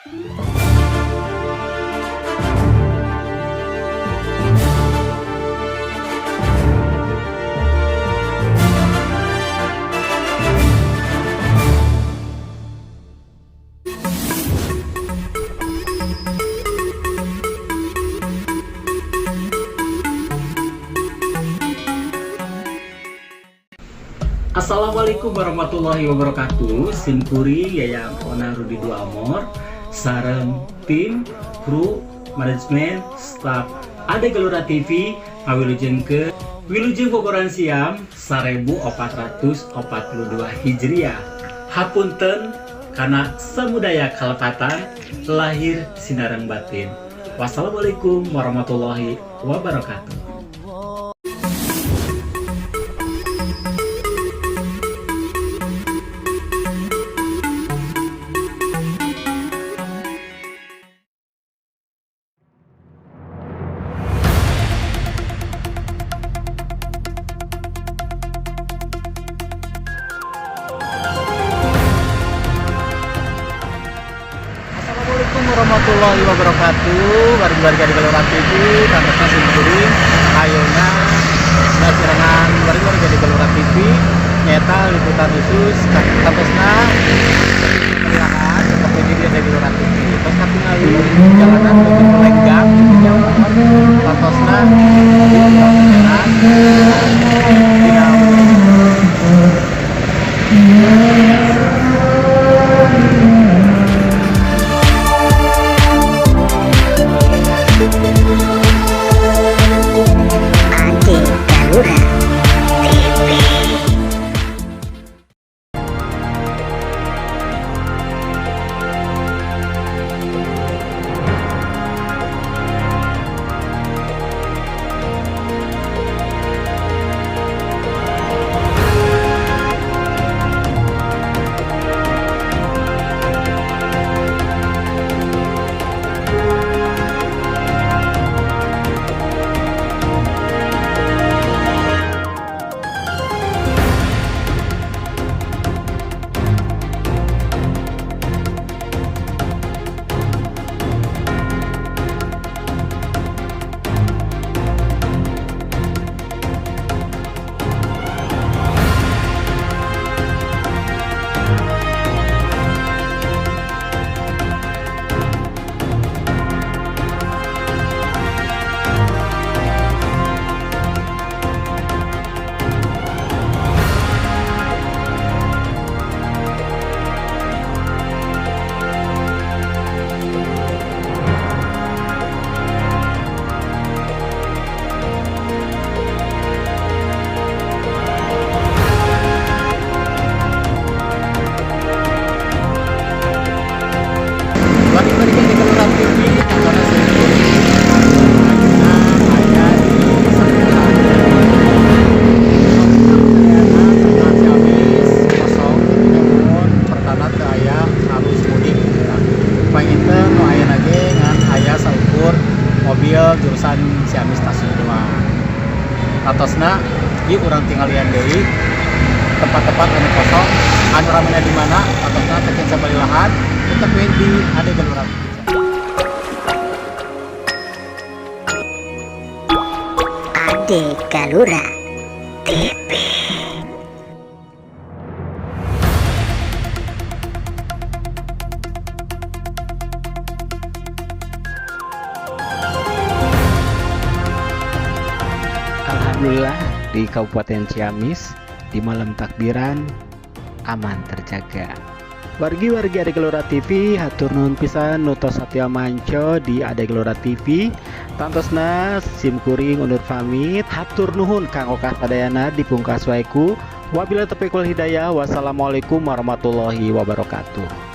Assalamualaikum warahmatullahi wabarakatuh. Simkuring Yayang Ona Rudi Dua Amor sareng tim, kru, manajemen, staf Ade Gelora TV ngawilujengkeun Wilujeng Boboran Siam 1442 Hijriah. Hapunten kana samudaya kalepatan lahir sinareng batin. Wassalamualaikum warahmatullahi wabarakatuh. Assalamualaikum warahmatullahi wabarakatuh. Wargi-wargi di Gelora TV, tantosna simkuring ayeuna dasirangan wargi-wargi di Gelora TV nyata liputan khusus. Tantosna meriahan seperti di di Gelora TV. Terus katingali jalanan begitu lenggang di jalan, tantosna di jalan dina. Ade Galura TV. Wargi-wargi di Gelora TV, tantosna simkuring ayeuna aya di Sakulan Sadayana Ciamis kosong gitu, mun pertanda teu aya arus mudik gitu. Panginten nu aya ge ngan aya saukur mobil jurusan Ciamis Tasik doang. Tantosna ieu urang tinggalian deui tempat-tempat anu kosong, anu ramena di mana. Tantosna teu sabalilahan, tetep we di Ade Gelora TV. Ade Galura TV. Alhamdulillah, di Kabupaten Ciamis di malam takbiran aman terjaga. Wargi-wargi Ade Gelora TV, hatur nuhun pisan nu tos satya manco di Ade Gelora TV. Tantosna sim kuring undur pamit, hatur nuhun kanggo kasadayana, dipungkas wae ku wabillahi taufiq wal hidayah, wassalamualaikum warahmatullahi wabarakatuh.